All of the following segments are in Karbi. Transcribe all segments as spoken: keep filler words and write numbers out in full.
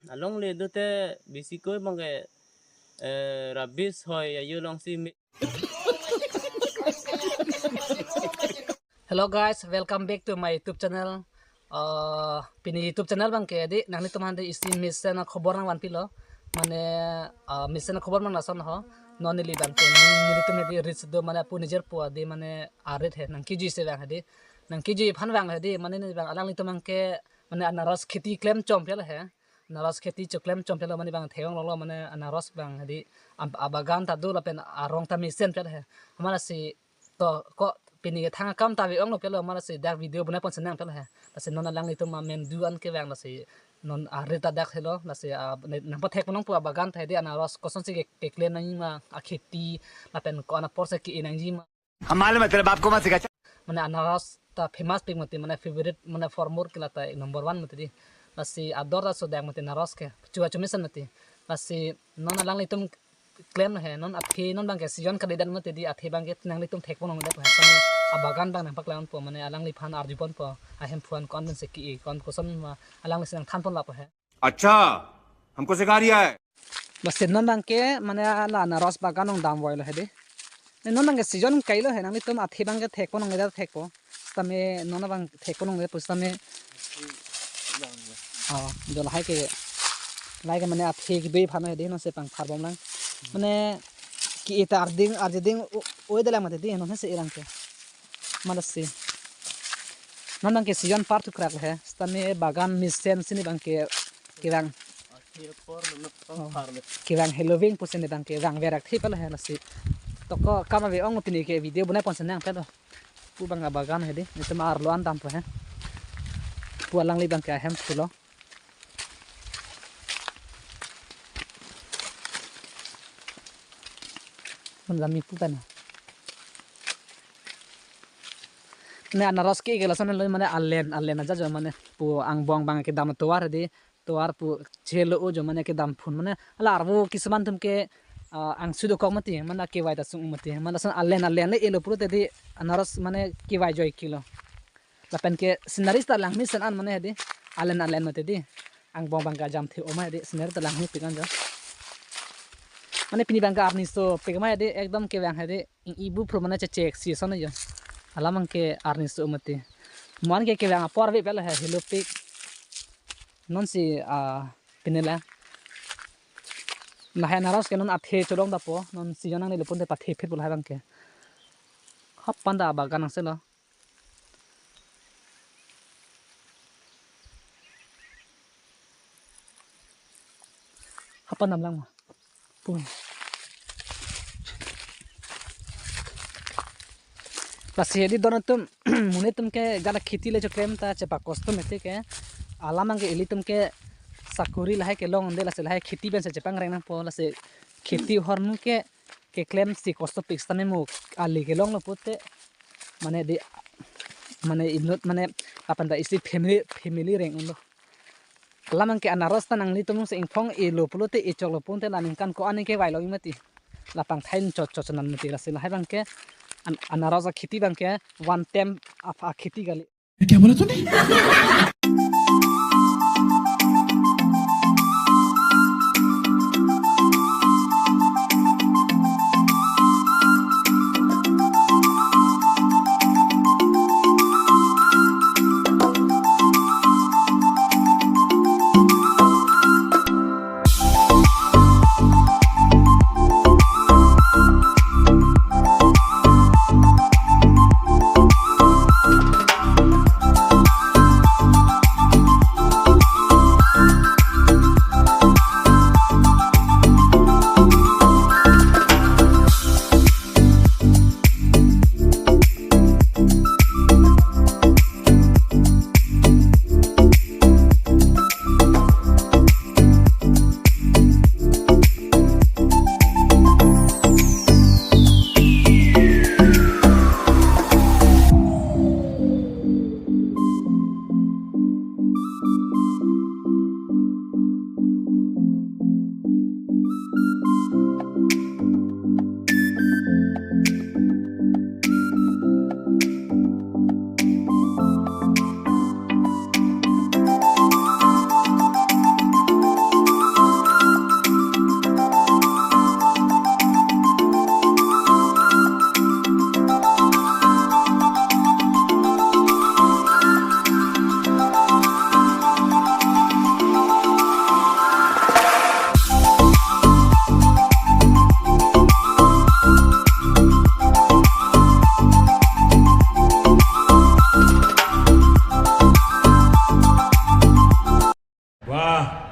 Alongle dote bisi koi bangke, eh, rabis hoi ayo longsi mi. Hello guys, welcome back to my YouTube channel. Uh, pini YouTube channel bangke di nanglitum aphan di isi mesen akhobor nangvanpilo. Mane, uh, mesen akhobor mang lason ho. Non neli bangke nelitum di reels do mane pu nijor pu di mane arit he nangkiji se bang he di. Nangkiji aphan bang he di mane neli bang alanglitum bangke mane anaros kheti klem chom pelo he. Anaros kheti choklem chom pelo mane bang theklonglo mane anaros bang he di am-, abagan ta do lapen arong ta mesen pelo he. Amatsi to ko pini kethang akam ta ave-onglo pelo amatsi dak video bonai pon senang pelo he. Lasi non alanglitum amen do an kevang lasi non arit ta dak helo lasi a, ne, nangpathek ponong pu abagan ta he di anaros kosonsi ke, keklem nangji ma akheti lapen ko-an apor si ke-e nangji ma. हम मालूम है तेरे बाप को मत सिखा। Mane anaros ta famous pik mati mane favorite mane formur kila ta number one mati di. Lasi ador ta sodak mati anaros ke. Chua chumesen mati. Lasi non alanglitum klem he non athe non bangke season kalidan mati di athe bangke nanglitum thek ponong dek he. Sami abagan bang nangpaklang po mane alangliphan arju pon po. Ahem phuan ko-an pensi ke-e ko-an koson ma alangli si nangthan pon lapo he. अच्छा, हमको सिखा रिया है। Lasi non bangke mane la anaros bagan nong damvoilo he di. Ne non bangke season kailo he nanglitum athe bangke thek ponong le thek po. Sitame non bang thek ponong le po sitame. Oh, jo lahai ke lahai ke mane athe kedo aphan he di non si pangphar bomlang. Mane ke-e ta arding arjeding o, oi dalang mati di non si erang ke. Malasi. Non bangke season par thukrak he. Sitame bagan mesen si ne bangke kevang. Akhir por menep Oh. Pangphar le. Kevang heloving pusi ne bangke vang verak thi pelo he lasi. To ko akam ave-ong pini ke video bonai pon senang pelo. Pu bang abagan he di. Nelitum arlo an dampo he. Pu alangli bangke ahem thulo. Pun lami pu kan. Ne anaros ke ke lason lo mane alen alen aja jo mane pu angbong bang kedam tovar di tovar pu chelo o jo mane kedam phun mane ala arvo kisuman atum ke, ah, angsu dokok mati mane kevai ta sung mati mane lason alen alen le elo pulote di anaros mane kevai joi kilo. Lapen ke scenery ta langmesen an mane he di alen alen mati di angbong bang kajam thi oma he di scenery ta langmepik an jo. Mane pini bangke arni so pik ma he di ekdom kevang he di ing ibu phru mane chechek si son jo. Alam bangke arni so mati. Mo an ke kevang apor ave pelo he helopik. Non si, ah, pini la. Lahai anaros ke non athe cholong dapo. Non si jo nangnelo ponte pathe phit pu lahai bangke. Hapan ta bagan nangselo. Hapan damlang ma. Pun. Lasi he di don atum, monit atum ke jala kheti le choklem ta chepakosto mati ke. Alam bangke ilitum ke sakuri lahai kelong de lasi lahai kheti pensi chepangreng nangpo lasi kheti ahormu ke keklem si kostopik sitame mo ali kelonglo pulote mane di mane inut mane aphan ta isi family family reng unlo. Alam bangke anaros ta nanglitum si ingphong elo pulote echoklo pulote la ningkan ko-an ke vailo mati. Lapang thain chot chot nan mati lasi lahai bangke an-, anaros akheti bangke one time apha kheti kali. क्या बोला तूने?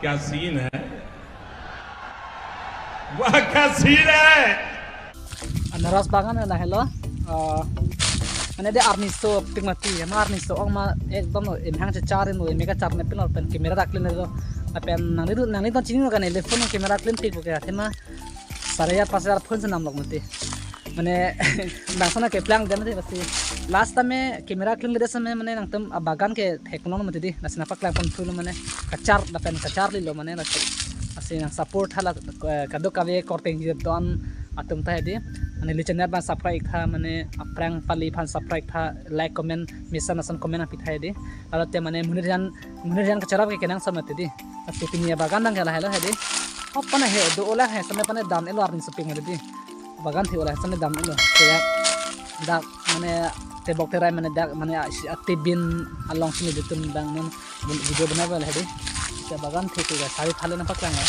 क्या सीन है? वाह, क्या सीन है? Anaros bagan lahelo. Ah, mane de arni sopik mati, ma arni so-ong ma ekdom lo, emhang chechar lo, emega charne pin lo, pen camera dak klem lo. Lapen nangli, nangli ton chini lo kan, le phone camera klem pik ke, athema sare hajar pas hajar phone senam lok mati. Mane bang sana keplang dem mati, lasi last time camera klemkledet same mane nangtum abagan ke theklong mati di, lasi nangpaklang pon thu lo mane kachar lapen kacharli lo mane lasi, lasi nang support tha la, eh, kadokave korte ingjir don atum ta di, mane neli channel aphan subscribe tha, mane aphrang pali aphan subscribe tha, like comment mesen ason comment nangpi tha di. Lalu te mane monit jan, monit jan kacharap ke kenangsot mati di. Lasi pini abagan abang ke lahelo di. Hop, pane he do ola he same pane dam-et lo arni sopik mati di. Bagan the ola he same dam-et lo. Te dak mane tebok terai mane dak mane a-, si atibin along sini ditum bang non video bana bal he di. Te bagan the te sari thale nangpaklang ya.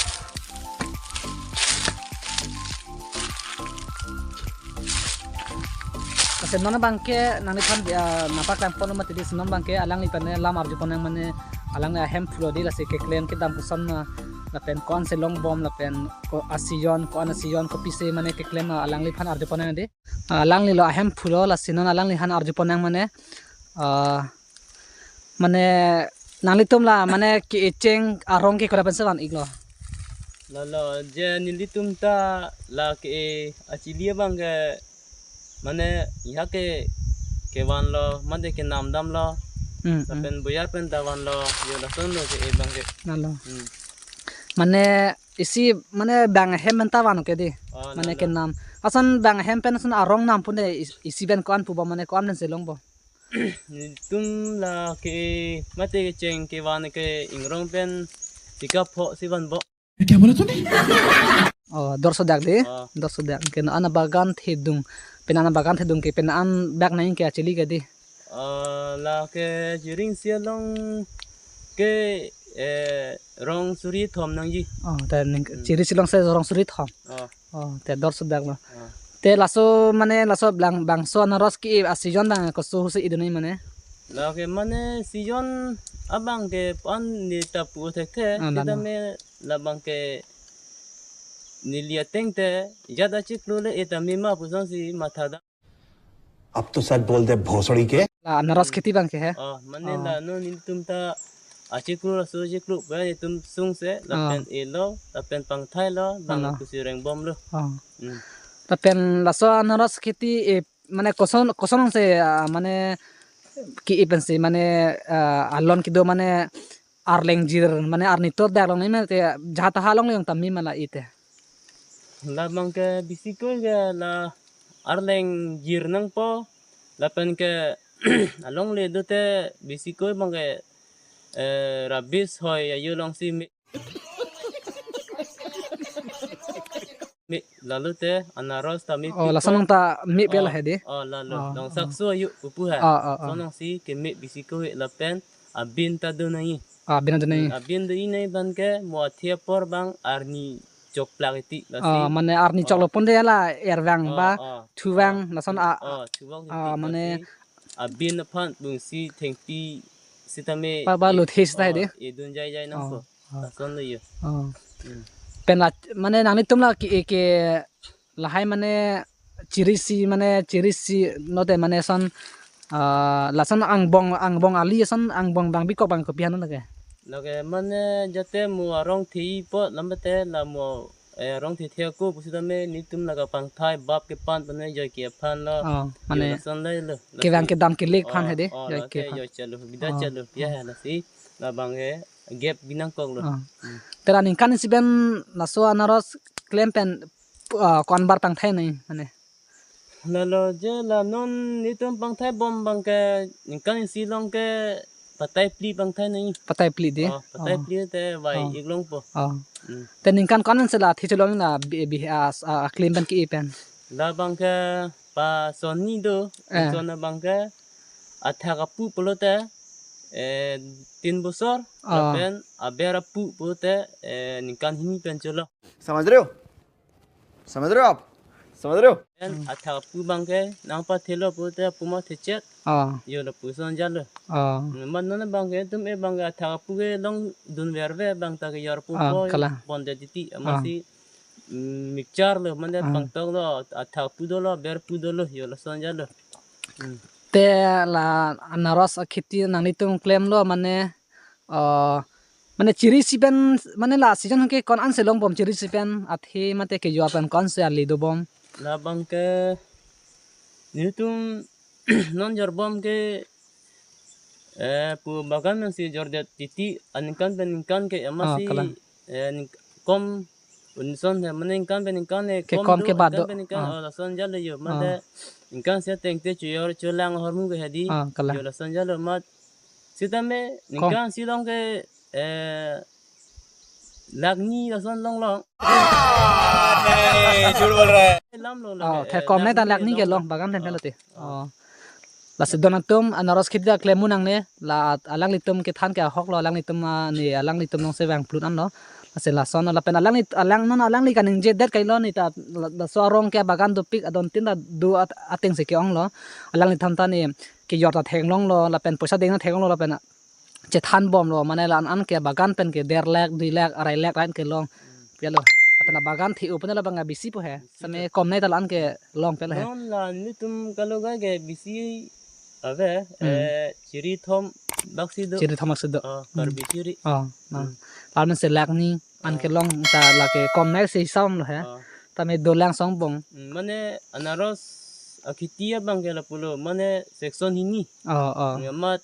Lasi non abang ke nangliphan, ah, nangpaklang pon lo mati di, lasi non abang ke alangli pane lam arju pon nang mane alangli ahem pulo di, lasi keklem kedam koson ma lapen ko-an si longbom lapen ko a-season, ko-an a-season kopisi mane keklem, ah, alangliphan arju pon nang di. Ah, alangli lo ahem pulo, lasi non alangliphan arju pon nang mane, ah, mane nanglitum la mane ke-echeng arong ke koda pensi van-ik lo. Lalo je nelitum ta la ke achili abang ke mane ya ke kevan lo, mane kenam dam lo. Hmm, hmm. Lapen boyar pen ta van lo, yo lason lo ke e abang ke. Lalo. Hmm. Mane isi mane bang ahem pen ta van ke di. Oh, mane lalo. Kenam. Ason bang ahem pen ason arong nam pon de is-, isi pen ko-an pubo mane ko-an pensi longbom. Nelitum la ke mate kecheng kevan ke ingrong pen sikap pho si vanbom. ये क्या बोला तूने? Oh, dor sodak di. Oh. Dor sodak. Ke non abagan thedung. Pen non abagan thedung ke pen non bak nang ke achili ke di. Ah, la ke Jirisi along ke, eh, rong suri thom nangji. Oh, ta ning, hmm, Jirisi along si rong suri thom. Oh. Oh, te dor sodak lo. Ah. Te laso mane laso bang, bangso anaros ke a-season abang koso husi idun nai mane. La ke mane season abang ke pan neli ta pu thekthe, ah, la, sita la. Me labang ke neli ateng te jat achiklo le eta me ma puson si matha dam. अब तो सच बोल दे भोसड़ी के। La anaros kheti abang ke he? Oh, mane, oh, la non nelitum ta achiklo laso achiklo pa nelitum sung se, ah, lapen elo, lapen pangthai lo, bang, ah, la, kusi rengbom lo. Oh. Hmm. Lapen laso anaros kheti, eh, mane koson, koson se, ah, mane ke-e pensi mane, ah, alon kedo mane arlengjir mane arni tor dak long nai mate jahata ha long long tame ma la ite. Labang ke bisi koi ke la arlengjir nangpo lapen ke alongle do te bisi koi abang ke, eh, rabis hoi ayo long si me, me lalu te anaros ta me. Oh, pi lason po. Nang ta me pe la, oh, he di. Oh, lalu. Oh, nang, oh, sakso ayo pupu ha. Oh, oh, oh. Lason nang si keme bisi koi lapen abin ta do nai. Ah, abin ta do nai. Hmm, abin do-i nai abang ke mo athe apor abang arni chokplak iti lasi. Ah, mane arni chok, oh, lo pon de la ervang, oh, ba, oh, thuvang, oh, lason, hmm, a, oh, thuvang, ah, iti mane lasi abin aphan bungsi thengpi sitame, ba, ba, e, lo thes ta, oh, de, edun jai jai nangpo. Oh, oh. Lason lo yo. Oh. Hmm. Pen la mane nanglitum la ke, ke lahai mane Jirisi mane Jirisi note mane son, ah, lason angbong, angbong ali son angbong abang bikok abang kopi han lake. Lake mane jate mo arong thi po lam te la mo, eh, arong thi thi ko pusitame nelitum lake pangthai bap ke pan pane joi ke aphan lo. Oh, yo mane lason le lo. Kevang kedam kelek aphan, oh, he de, oh, joi lake ke aphan. Joi chalo, bida, oh, chalo, ya, oh, he lasi labang ke gap binang kok lo. Oh. Hmm. Te la ningkan isi pen laso anaros klem pen, ah, ko-an bar pangthai nai mane. Lalo je la non nelitum pangthai bom abang ke ningkan isi along ke patai phli pangthai nai. Patai phli de? Oh, patai, oh, phli te vai, oh, ik longpo. Oh. Hmm. Te ningkan ko-an si la thi chelong la bi, bi, ah, ah, klem pen ke-e pen. Labang ke pa sonni do, eh, son abang ke athak apu pulote, eh, tin bosor, ah, lapen aber apu pulote, eh, ningkan hini pen cholo. समझ रहे हो? समझ रहे हो आप? समझ रहे हो? En athak apu abangke nangpathelo pute apu ma thechet. Oh. Yo lapuson jalo. Oh. Hmm, man non abangke itum e abangke athak apu ke longdunverve abang ta kejor pu, oh, po kalang. Bonde titi, ah, amatsi, mm, mixture lo, mane, ah, pangtok lo, athak apu dolo, aber apu dolo, yo lason jalo. Hmm. Te la anaros akheti nanglitum klemlo mane, uh, mane chiri si pen, mane la season ke ko-an si longbom, chiri si pen athe mate kejor pen ko-an si ale dobom? Labangke nelitum non jorbom ke, eh, pu bagan nangsi jordet titi, aningkan pen ningkan ke, ah, amatsi, kalang. Eh, ning-, kom unson he, mane ningkan pen ningkan he, kekom kom do, ke bado. Ningkan pen ningkan, ah, oh, lason jalo yo, ah, mane ningkan si ateng te chojor cholang ahormu ke hedi, ah, kalang. Yo lason jalo amat. Sitame kom. Ningkan si long ke, eh, lakh ni lason longlong. नहीं, झूठ बोल रहा है। Lam lo, oh, ke, the eh, kom ne lakh ta ni lakh ni ke, ke long, long, bagan them, ah, lo te. Ah. Oh. Lasi don atum anaros kheti ta klem nangne, la alanglitum kethan ke ahok lo, alanglitum, ah, ne alanglitum nong se vang plut anlo. Lasi lason lapen alangli, alang non alangli kaningje det kailo ne ta la, laso arong ke bagan dopik adon tin ta do at-, ateng si ke-ong lo. Alangli than ta ne kejor ta theklong lo, lapen poisa deng ta theklong lo, lapen chethan bomlo, mane la-an an ke bagan pen ke der lakh, dui lakh, arai lakh ran ke long. Pia lo. Lapen la bagan the-o pen labang bisi po he. Bisi. Same kom ne ta la-an ke long pia lo he. Non la nelitum Kalogai ke bisi ave, hmm, eh, chiri thom bak si do. Chiri thom bak si do. Ah, hmm, Karbi chiri. Ah, na. Hmm. Lamen se lakh ni an ke, ah, long ta lake kom ne si sam lo he. Ah. Tame dolang songbom. Hmm, mane anaros akheti abangke lapulo, mane section hini. Ah, ah. Amat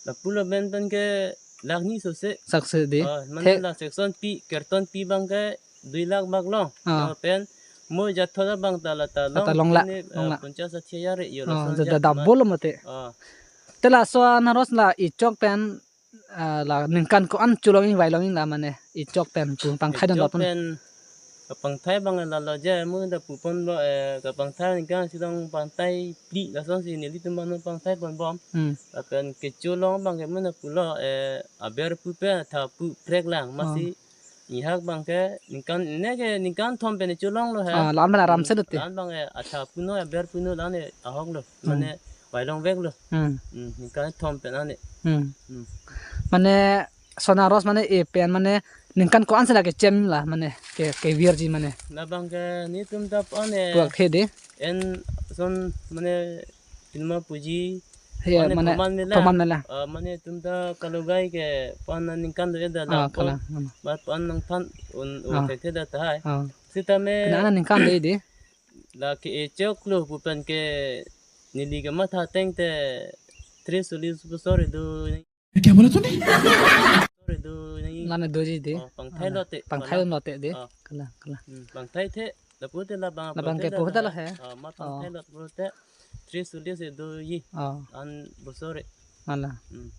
lapulo ben pen ke lakh ni sose. Sakse di. Ah, mane the- la section pi, karton pi abangke dui lakh bak long. Ah. Lapen mo jathot abang ta la ta long. Ta long la, ne, long ah, la. Ponchas sati hajar yo, ah, lason jat da double mate. Ah. Te laso anaros la ichok pen, ah, la ningkan ko-an cholong-i vailong-i la mane ichok pen pu pangthai don ichok lo pon. Pen kapangthai abang la lo je mo da pu pon lo, eh, kapangthai ningkan si long pangthai phli lason si nelitum abang pangthai ponbom. Hmm. Lapen kecholong abangke mo na pulo, eh, aber pu pen athak apu prek lang, ah, amatsi nihak abangke ningkan ne ke ningkan thom pen cholong lo he. Ah, lam bela ram se dote. Hmm, lan abangke athak apu no aber apu no lan ahok lo. Hmm. Mane vailong vek lo. Hmm. Hmm, ningkan thom pen ane. Hmm. Hmm. Mane laso anaros mane e pen mane ningkan ko-an si lake chem la mane ke, ke virji mane. Labangke nelitum ta ane puak the di. En son mane pilma puji. He, mane mane thoman mela. Thoman mela. Ah, mane itum ta Kalogai ke pan ningkan do eda la. Ah, kalang. Mat pan nangthan un, un, ah, the the da tahai. Ah. Sitame. Kena ningkan do di. Lake ichok lo pu pen ke neli kamatha ateng te tris solis bosor do. क्या बोला तूने? Bosor do nangji. Lana doji di. Oh, pangthai lo te. Pangthai lo te di. Oh. Kalang, kalang. Hmm, pangthai the. Lapu te labang, labang ke pangthai lo he. Oh, ma pangthai lo te. Tris solis doji. Oh. An bosor. Mala. Hmm.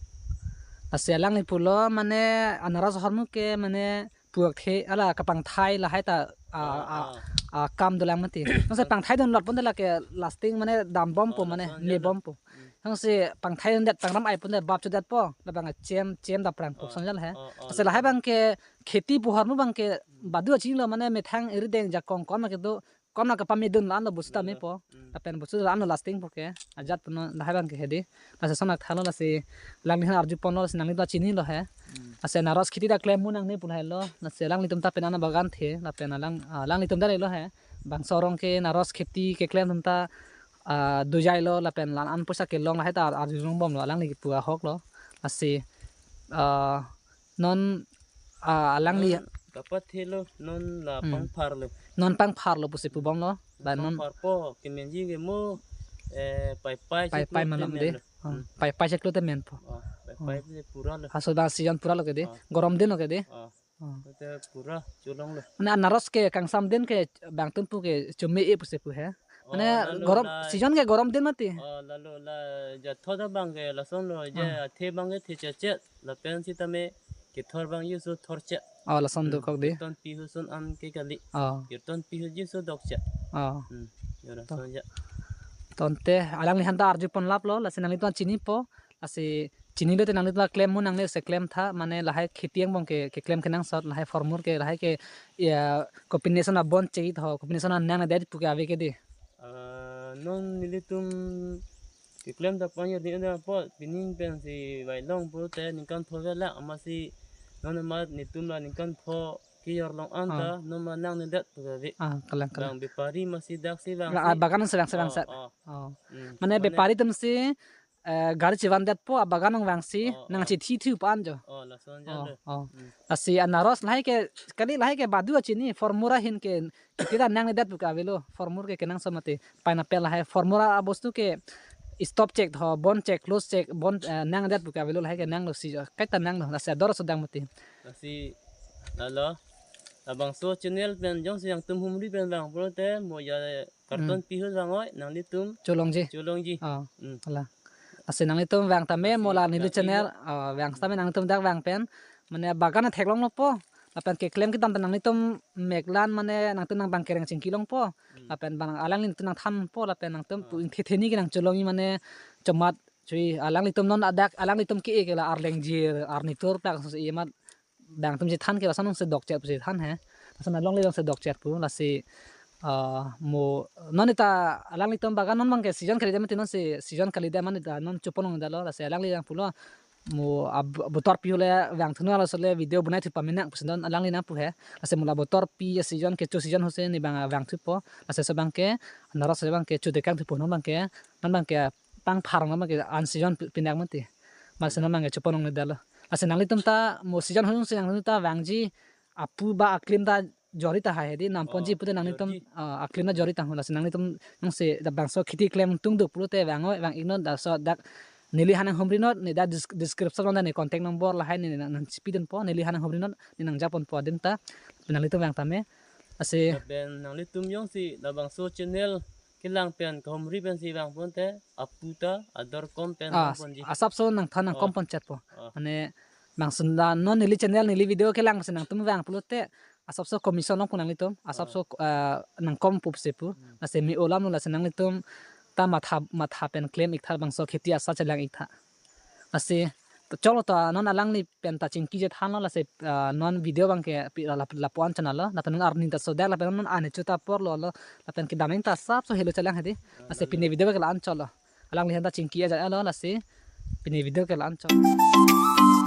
Lasi alangli pulo mane anaros ahormu ke mane puak the, ala kapangthai lahai ta, ah, ah, ah, ah, ah, kam dolang mati. Nang se pangthai don lot pon de lake lasting mane dambompo, ah, mane lason jalo, mebompo. Hmm. Nang se pangthai don det tangram ai pon de bap chodet po, labang chem, chem daprang po, ah, lason jalo he. Ah, ah, lasi lahai abangke kheti pu ahormu abangke badu achinilo mane methang iri deng jakong kon ma kedo, kom na kapamedun la-an lo bostu tame po. Hmm. Lapen bostu la-an lo lasting po ke. Ajat puno lahai abangke hedi. Lasi sonak thalo lasi alangliphan arju ponlo lasi nanglitum ta chinilo he. Hmm. Lasi anaros kheti ta klem nangne pu lahai lo. Lasi alanglitum ta pen ana bagan the. Lapen alang, ah, alanglitum ta le lo he. Bangso arong ke anaros kheti keklem atum ta, ah, dojai lo lapen la-an poisa kelong lahai ta arjulong bomlo alangli pu ahok lo. Lasi, ah, non, ah, alangli non kapathelo, non la, hmm, pangpharlo. Non pangpharlo pusi pubomlo. Ba non pangpharpo, kemenji ke mo, eh, pai pai, pai chiklo pai te malom de. Menlo. Ah, hmm, pai pai chiklo te menpo. Ah, pai pai, ah, te pura lo. Haso da season pura lo ke de. Ah. Gorom din lo ke de. Ah. Ah. Te pura cholonglo. Mane anaros ke kangsam din ke bang tumpu ke chome-e pusi pu he. Mane, oh, lalo gorom, la season ke gorom din mati. Oh, lalo la jathot abangke lason lo je, ah, athe abangke the chachet, lapen sitame kethor abang jiso thorchet. Oh, lason, hmm, dokok di. Kirton pi ason an ke kali. Oh. Kirton pi jiso dokchet. Oh. Hmm. Yo lason ja. Tangte alangliphan ta arju ponlaplo, lasi nanglitum chinipo, lasi chinilo te nanglitum ta klem mo nangne se klem tha, mane lahai kheti angbong ke, keklem kenangsot, lahai formur ke, lahai ke, ya, combination abon chekji tho, combination anang nedet pu ke ave ke dei. Ah, non nelitum keklem ta panyar ni ada po, pining pensi vailong pulote ningkan pho velak, amatsi non amat netum la ningkan pho kejor long an ta, Ah. non ma nang nedet pu ke ave. Ah, kalang, kalang. Bang bepari amatsi daksi vang Ba-, ah, si. Bagan sedang, sedang Oh, set. Oh. Oh. Hmm. Mane Mane bepari atumsi, eh, gari chevan detpo, abagan nangvangsi, Oh, nang oh. Chethi thu pan jo. Oh, lason Oh, jalo. Oh. Hmm. Lasi anaros lahai ke, kali lahai ke badu achini, formur ahin ke, kita nang nedet pu ke avelo, formur ke kenangsot mati, pineapple lahai, formur abostu ke, stop chek tho, bon chek, close chek, bon, eh, nang nedet pu ke avelo, lahai ke nanglo si jo, kaita nanglo, lasi ador sodang mati. Lasi, lalo, labangso channel pen jongsi nangtum humri pen vang pulote, mo ya karton Hmm. pi ahut vang oi, nanglitum Cholongji. Cholongji. Ah, Hmm. Ala. Lasi nanglitum vang tame Lasi mo la neli vangji channel, lo. Ah, vang tame nanglitum dak vang pen. Mane bagan theklonglo po. Lapen keklem kedam pen nanglitum meklan mane nangtum nang bang kereng chingki longpo. Hmm. Lapen bang alangli nangtum nangthanpo lapen nangtum Ah. pu ingthe theni ke nang cholongji mane chomat chui alanglitum non adak alanglitum ke ke la arleng jir arni tur plak so imat bang atum chethan ke lason nang sedok chet pu chethan he. Lason alongle bang sedok chet pu lasi, ah, mo non ita alanglitum bagan non bang ke season kali dam ti non si season kali dam mane ta non chupon ong dalo lasi alangli yang pulo mo ab-, abotor pi hole vang thuno laso le video bunai thu paminak pusi non alangli nangpu he. Lasi mo la abotor pi season kecho season hose ne bang vang thupo. Lasi so bang ke anaros bang ke chu dekang thupo non bang ke non bang ke pangphar ma ke an season pi-, pinak mati. Masi non bang ke chupon ong dalo. Lasi nanglitum ta mo season hung si nangtum ta vangji apu ba aklim ta jori ta hai hedi namponji Oh, pute nanglitum, jori. Ah, aklim ta jori ta hula si nanglitum nang se da bangso kheti klem tung duk pulote vang oi vang iknon da so dak neli hanang humri not ne da dis-, description along da ne contact number lahai ne nang, nang chipi dunpo neli hanang humri not ne nang japon po adim ta nanglitum vang tame. Lasi Lapen nanglitum jongsi labangso channel kelang pen kahumri pensi vang pulote apu ta ador kom pen Ah, vang ponji. Asapso nangthan nang Oh. Kom pon chet po. Oh. Mane bangsun la non neli channel neli video kelang si nangtum vang pulote asapso commission long pu nanglitum. Asapso, ah, nang kom pup se pu. Hmm. Lasi me-o lam lo lasi nanglitum ta matha, matha pen klem ik tha bangso kheti asa chelang ik tha. Lasi to cholo ta non alangli pen ta chingki je thanlo lasi, ah, non video bang ke pi la, la, lapu-an channel lo lapen non arni ta sodak lapen non ane chu ta porlo lo lapen kedam ta asapso helo chelang hedi. Lasi pine video ke la-an cholo. Alangli han ta chingki aja lo lasi pine video ke la-an cholo.